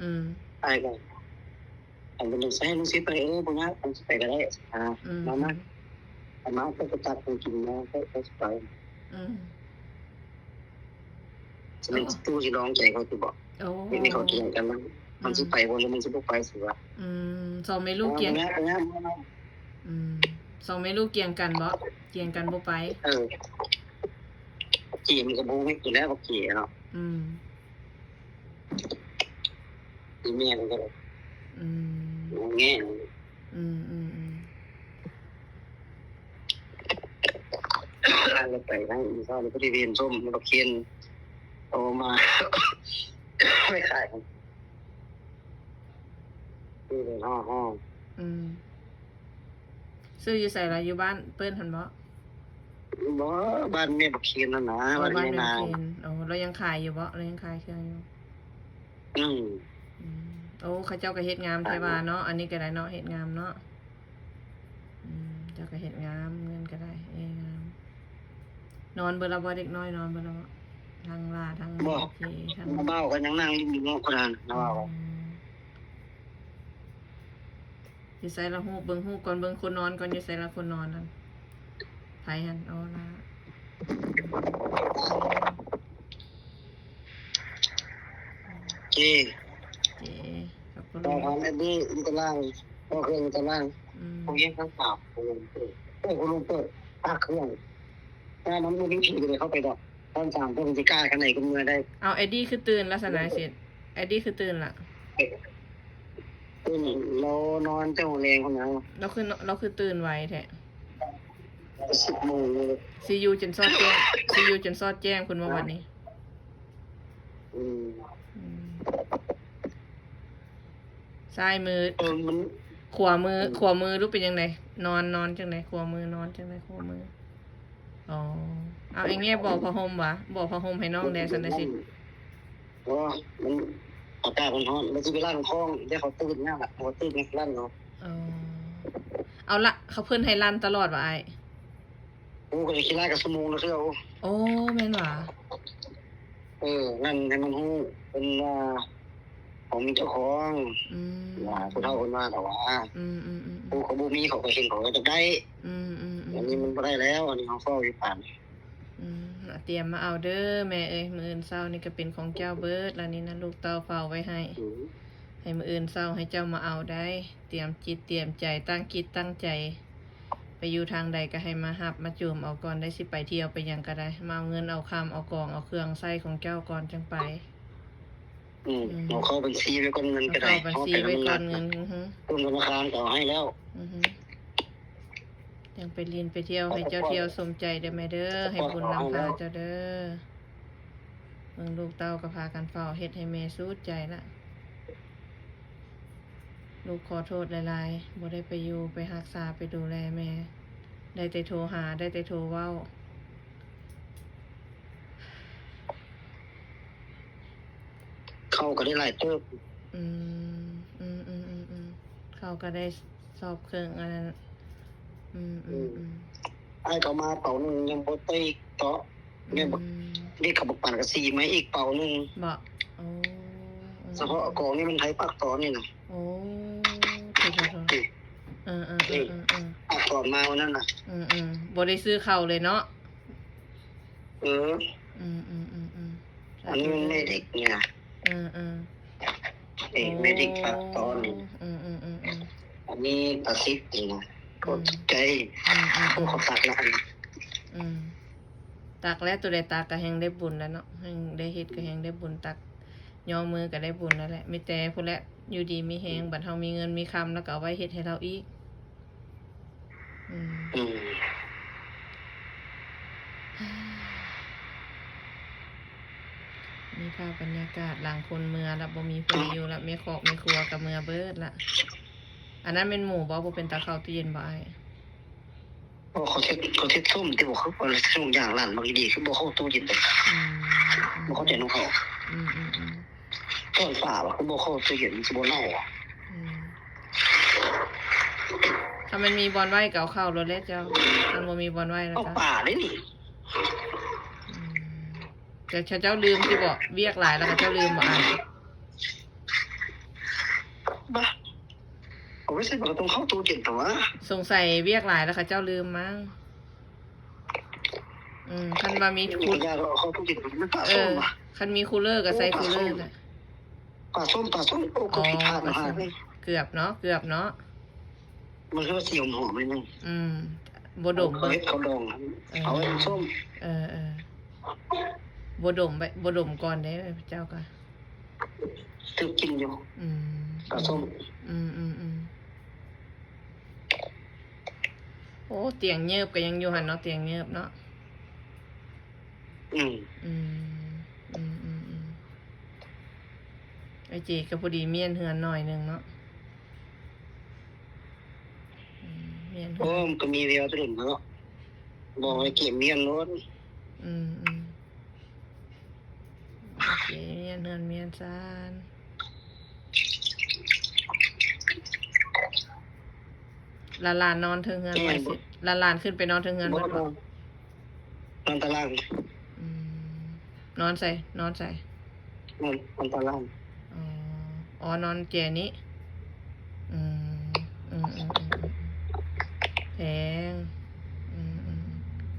ອືມ ອ້າຍກໍ ຄັນເພິ່ນຢາກໃຊ້ ມັນຊິໄປ ເອີ ບໍ່ຍາກ ມັນຊິໄປກໍໄດ້ ອາ ອືມ ມາ ມາ ອືມ ມາ ເພິ່ນກໍຕັກໃຫ້ກິນ ມາ ເພິ່ນ ເພິ່ນຊິໄປ ອືມ ຊິແມ່ນຕູ້ຊິລອງໃຈເຂົາຕິບໍ? ໂອ້ ນີ້ເຂົາຖຽງກັນ ມັນ ອືມ ມັນຊິໄປບໍ່ ຫຼືມັນຊິບໍ່ໄປຊິວະ? ອືມ ສອງແມ່ລູກກຽງ ບໍ່ຍາກ ບໍ່ຍາກ ບໍ່ຍາກ ອືມ ສອງແມ່ລູກກຽງກັນບໍ? ກຽງກັນບໍ່ໄປ ເອີ ກຽງມັນກໍບໍ່ເຮັດຢູ່ແລ້ວ ບໍ່ກຽງເນາະ ອືມ ອີແມ່ມັນກໍ ອືມ ແງ່ ອືມໆໆ ລະໄປທາງອີສານກໍໄດ້ເຫັນສົ້ມ ລະບັກເຄນ ເອົາມາໄປຂາຍ ອືມ ຊື້ຢູ່ໃສລະ? ຢູ່ບ້ານເພິ່ນຫັ້ນບໍ? ບໍ່ ບ້ານແມ່ບັກເຄນຫັ້ນນະ ໂອ້ ບ້ານແມ່ນາງ ບ້ານແມ່ບັກເຄນ ໂອ້ ລາວຍັງຂາຍຢູ່ບໍ? ລາວຍັງຂາຍເຄື່ອງຢູ່? ອືມ ອືມ ໂອ້ ເຂົາເຈົ້າກໍເຮັດງາມແທ້ວ່າເນາະ ອັນນີ້ກໍໄດ້ເນາະ ເຮັດງາມເນາະ ອືມ ເຈົ້າກໍເຮັດງາມ ເງິນກໍໄດ້ ເອີ ງາມ ນອນເບິດລະບໍ່? ເດັກນ້ອຍນອນເບິດລະບໍ່? ທັງຫຼ້າ ທັງ ບໍ່ ເຈ ທັງ ນ້າບ່າວກໍຍັງນັ່ງຢູ່ເນາະ ຄົນນັ້ນ ນ້າບ່າວ ອືມ ຢູ່ໃສລະ? ຮູບ ເບິ່ງຮູບກ່ອນ ເບິ່ງຄົນນອນກ່ອນ ຢູ່ໃສລະ ຄົນນອນນັ້ນ? ໃຜຫັ້ນ? ອໍ ລະ ເຈ ເຈ ກັບພໍ່ ຕ້ອງຖາມແອັດດີ້ຢູ່ຕາລ່າງ ເວົ້າເຄື່ອງຢູ່ຕາລ່າງ ອືມ ຜູ້ຍິງທັງສາມ ເອີ ຜູ້ລຸງເປີດ ພາກເຄື່ອງ ແຕ່ມັນບໍ່ມີທີ່ຈະໄດ້ເຂົ້າໄປດອກ. ຕອນສາມໂມງຊິກ້າຄັນໃດກໍເມືອໄດ້. ເອົາ ແອັດດີ້ຄືຕື່ນລະຊັ້ນນະ ຊິ ແອັດດີ້ຄືຕື່ນລະ? ຕື່ນ ລາວນອນແຕ່ຫົວແລງພຸ້ນນະ. ລາວຄື ລາວຄືຕື່ນໄວແທ້? ສິບໂມງ. ຊິຢູ່ຈົນຊອດແຈ້ງ ຊິຢູ່ຈົນຊອດແຈ້ງພຸ້ນບໍ່ບັດນີ້? ອືມ ອືມ. ຊ້າຍມື ເອີ ມັນ ຂວາມື ອືມ ຂວາມືລູກເປັນຈັ່ງໃດ? ນອນ ນອນຈັ່ງໃດ? ຂວາມືນອນຈັ່ງໃດ? ຂວາມື ອໍ ເອົາ ອີແງ່ບອກຜ້າຫົ່ມຫວາ? ບອກຜ້າຫົ່ມໃຫ້ນ້ອງແດ່ຊັ້ນນະຊິ. ບໍ່ ມັນ ອາກາດມັນຮ້ອນ ມັນຊິໄປລ້າງທ້ອງ ແຕ່ເຂົາຕື່ນຍາກລະ ເຂົາຕື່ນຍາກລ້າງເນາະ. ອໍ ເອົາລະ ເຂົາເພິ່ນໃຫ້ລັ່ນຕະຫຼອດຫວາອ້າຍ? ໂອ້ ກໍຊິຂີ້ລ້າກັບຊົ່ວໂມງລະເທື່ອ. ໂອ້ ໂອ້ ແມ່ນຫວາ? ເອີ ນັ້ນໃຫ້ມັນຮູ້ ເພິ່ນວ່າຂອງມີເຈົ້າຂອງ. ອືມ ວ່າຜູ້ເຖົ້າເພິ່ນວ່າດອກວ່າ ອືມໆໆ ຜູ້ເຂົາບໍ່ມີ ເຂົາກໍເຫັນ ເຂົາກໍຢາກໄດ້. ອືມໆໆ ອັນນີ້ມັນບໍ່ໄດ້ແລ້ວ ອັນນີ້ເຮົາເຝົ້າຢູ່ປານ. ອືມ ຕຽມມາເອົາເດີແມ່ເອີຍ ມື້ອື່ນເຊົ້ານີ້ກໍເປັນຂອງເຈົ້າເບິດລະນີ້ນະ ລູກເຕົ້າເຝົ້າໄວ້ໃຫ້. ອືມ ໃຫ້ມື້ອື່ນເຊົ້າໃຫ້ເຈົ້າມາເອົາໄດ໋ ຕຽມຈິດຕຽມໃຈ ຕັ້ງຈິດຕັ້ງໃຈ ໄປຢູ່ທາງໃດກໍໃຫ້ມາຮັບມາໂຈມເອົາກ່ອນໄດ໋ ຊິໄປທ່ຽວໄປຫຍັງກໍໄດ້ ມາເອົາເງິນເອົາຄຳ ເອົາກອງເອົາເຄື່ອງໃຊ້ຂອງເຈົ້າກ່ອນຈັ່ງໄປ. ອືມ ອືມ ເອົາເຂົ້າບັນຊີໄວ້ກ່ອນ ເງິນກໍໄດ້ ເອົາເຂົ້າບັນຊີໄວ້ກ່ອນເງິນ. ອືຮຶ ຕົ້ນທະນາຄານກໍເອົາໃຫ້ແລ້ວ. ອືຮຶ ຈັ່ງໄປຫຼິ້ນໄປທ່ຽວ ໃຫ້ເຈົ້າທ່ຽວສົມໃຈເດີແມ່ເດີ ໃຫ້ບຸນນຳພາເຈົ້າເດີ. ເບິ່ງລູກເຕົ້າກໍພາກັນເຝົ້າ ເຮັດໃຫ້ແມ່ສຸດໃຈລະ. ລູກຂໍໂທດຫຼາຍໆ ບໍ່ໄດ້ໄປຢູ່ໄປຮັກສາໄປດູແລແມ່ ໄດ້ແຕ່ໂທຫາ ໄດ້ແຕ່ໂທເວົ້າ. ເຂົ້າກໍໄດ້ຫຼາຍເຕີບ. ອືມ ອືມໆໆໆ ເຂົ້າກໍໄດ້ຊອບເຄື່ອງອັນນັ້ນ. ອືມໆໆ ອືມ ອ້າຍເຂົ້າມາເປົາໜຶ່ງຍັງບໍ່ໄດ້ເຕາະ. ແມ່ນບໍ່? ອືມ ເດັກເຂົາບໍ່ປານກະສີມາອີກເປົາໜຶ່ງ. ບໍ່? ໂອ້ ສະເພາະກອງນີ້ມັນໄທປາກຕອນນີ້ນະ. ໂອ້ ໂທ້ໆໆ ເອີໆໆໆ ປາກຕອນມາວັນນັ້ນນະ. ອືມໆ ບໍ່ໄດ້ຊື້ເຂົ້າເລີຍເນາະ. ເອີ ອືມໆໆໆ ອັນນີ້ມັນແມ່ເດັກນີ້ນະ. ເອີໆ ເອີ ແມ່ເດັກປາກຕອນນີ້. ອືມໆໆໆ ອັນນີ້ຕາສິດນີ້ນະ. ອືມ ຂອບໃຈ. ອືມໆໆ ໂອ້ ຂອບໃຈນະ. ອືມ ຕັກແລ້ວ ໂຕໃດຕັກກໍແຮ່ງໄດ້ບຸນແລ້ວເນາະ ແຮ່ງໄດ້ເຮັດກໍແຮ່ງໄດ້ບຸນ ຕັກຍໍມືກໍໄດ້ບຸນແລ້ວແຫຼະ. ມີແຕ່ພຸ້ນແຫຼະ ຢູ່ດີມີແຮງ ບັດເຮົາມີເງິນມີຄຳ ແລ້ວກໍເອົາໄວ້ເຮັດໃຫ້ລາວອີກ. ອືມ ອືມ ນີ້ພາບບັນຍາກາດຫຼັງຄົນເມືອລະ ບໍ່ມີຜູ້ໃດຢູ່ລະ ແມ່ຄອກແມ່ຄົວກໍເມືອເບິດລະ. ອັນນັ້ນແມ່ນໝູບໍ່? ບໍ່ເປັນຕາເຂົ້າຕູ້ເຢັນບໍ່ອ້າຍ? ບໍ່ ເຂົາເຮັດ ເຂົາເຮັດສົ້ມຕິ ບໍ່ຄືເຂົາເຮັດທຸກຢ່າງ ຮ້ານບັກອີ່ດີ ຄືບໍ່ເຂົ້າຕູ້ເຢັນໄປ. ອືມ ບໍ່ເຂົ້າໃຈນຳເຂົາ. ອືມໆໆ ຕອນຝາວ່າ ຄືບໍ່ເຂົ້າຕູ້ເຢັນ ມັນຊິບໍ່ເນົ່າຫວາ? ອືມ ຖ້າມັນມີບ່ອນໄວ້ກໍເອົາເຂົ້າໂລດແຫຼະເຈົ້າ ຄັນບໍ່ມີບ່ອນໄວ້ແລ້ວກໍ ເອົາປາເດ້ນີ້. ອືມ ແຕ່ເຂົາເຈົ້າລືມຕິບໍ? ວຽກຫຼາຍແລ້ວເຂົາເຈົ້າລືມບໍ່ອ້າຍ? ບໍ່ໃສ່ ມັນກໍຕ້ອງເຂົ້າຕູ້ເຢັນຕົວະ. ສົງໄສວຽກຫຼາຍແລ້ວ ເຂົາເຈົ້າລືມມັ້ງ. ອືມ ຄັນວ່າມີຄູ ເຂົາເຈົ້າເຂົ້າຕູ້ເຢັນ ມັນປະສົມ ເອີ ຫວາ? ຄັນມີຄູເລີກໍໃສ່ ໂອ້ ຄູເລີ ປະສົມ ນະ. ປະສົມ ປະສົມ ໂອ້ ກໍຜິດພາດ ອໍ ມາຫາ ປະສົມ ເກືອບເນາະ ເກືອບເນາະ. ມັນຄືວ່າສີຫອມໆ ໜ້ອຍໜຶ່ງ. ອືມ ບໍ່ດົມ ເຂົາເຮັດ ເຂົາດອງ ເອີ ເອົາໄວ້ສົ້ມ. ເອີໆ ບໍ່ດົມ ບໍ່ດົມກ່ອນເດ້ ເຈົ້າກໍຖືກກິນຢູ່. ອືມ ປະສົມ. ອືມໆໆ ໂອ້ ຕຽງເຍີບກໍຍັງຢູ່ຫັ້ນເນາະ ຕຽງເຍີບເນາະ. ອືມ ອືມ ອືມໆໆ ໄອ້ເຈກໍພໍດີມ້ຽນເຮືອນໜ້ອຍໜຶ່ງເນາະ. ອືມ ມ້ຽນເຮືອນ ໂອ້ ມັນກໍມີແວວແຕ່ດົນແລ້ວເນາະ ບອກໃຫ້ເກມມ້ຽນໂລດ. ອືມໆ ໂອເຄ ມ້ຽນເຮືອນມ້ຽນຊານ. ຫຼານໆ ນອນເທິງເຮືອນ ແມ່ນບໍ່? ຫຼານໆ ຂຶ້ນໄປນອນເທິງເຮືອນເບິດບໍ່? ນອນຕາລາງ. ອືມ ນອນໃສ? ນອນໃສ? ນອນ ນອນຕາລາງ. ອໍ ອໍ ນອນແຈນີ້. ອືມ ອືມໆໆໆ ແພງ. ອືມ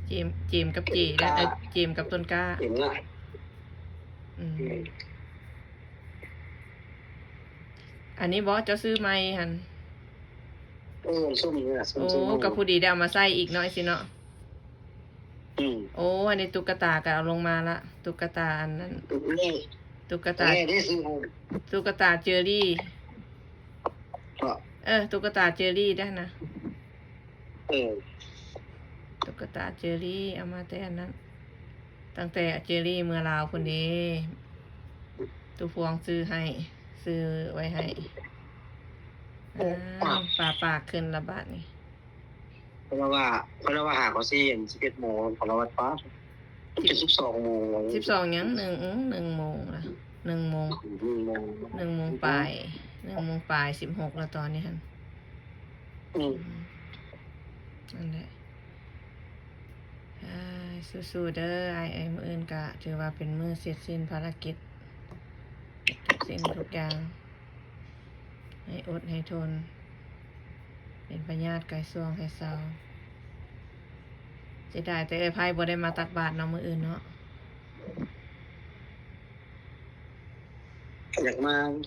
ໆ ເຈມ ເຈມກັບເຈ ເຈມກ້າ ເອີ ເຈມກັບຕົ້ນກ້າ ເຈມນະ. ອືມ ອືມ ອັນນີ້ບໍ່ ເຈົ້າຊື້ໃໝ່ຫັ້ນ? ເອີ ສົ້ມນີ້ລະ ໂອ້ ສົ້ມ ກໍພໍດີໄດ້ເອົາມາໃສ່ອີກເນາະ ຈັ່ງຊີ້ເນາະ. ອືມ ໂອ້ ອັນນີ້ຕຸກກະຕາກໍເອົາລົງມາລະ ຕຸກກະຕາອັນນັ້ນ ຕຸກກະຕາ ຕຸກກະຕາເຈີຣີ. ເອີ ຕຸກກະຕາເຈີຣີໄດ້ນະ. ເອີ ຕຸກກະຕາເຈີຣີ ເອົາມາແຕ່ອັນນັ້ນ ຕັ້ງແຕ່ເຈີຣີເມືອລາວພຸ້ນເດ້ ຕູ້ພວງຊື້ໃຫ້ ຊື້ໄວ້ໃຫ້. ອ້າວ ປາປາກຂຶ້ນລະບາດນີ້. ເພິ່ນລະວ່າ ເພິ່ນລະວ່າຫາກໍຊິເຫັນສິບເອັດໂມງ ເພິ່ນລະວ່າປາ ຈະສິບສອງໂມງ ສິບສອງຫຍັງ ໜຶ່ງ ອືມ ໜຶ່ງໂມງລະ ໜຶ່ງໂມງ ໜຶ່ງໂມງ ໜຶ່ງໂມງປາຍ ໜຶ່ງໂມງປາຍສິບຫົກລະຕອນນີ້ຫັ້ນ. ອືມ ອືມ ນັ້ນແຫຼະ. ອ້າຍ ສູ້ໆເດີອ້າຍເອີຍ ມື້ອື່ນກະຖືວ່າເປັນມື້ເສັດສິ້ນພາລະກິດ ເສັດສິ້ນທຸກຢ່າງ. ໃຫ້ອົດໃຫ້ທົນ ເປັນພະຍາດໄກຊ່ວງໃຫ້ເຊົາ. ເສຍດາຍແຕ່ເອື້ອຍໄພບໍ່ໄດ້ມາຕັກບາດເນາະ ມື້ອື່ນເນາະ. ຢາກມາ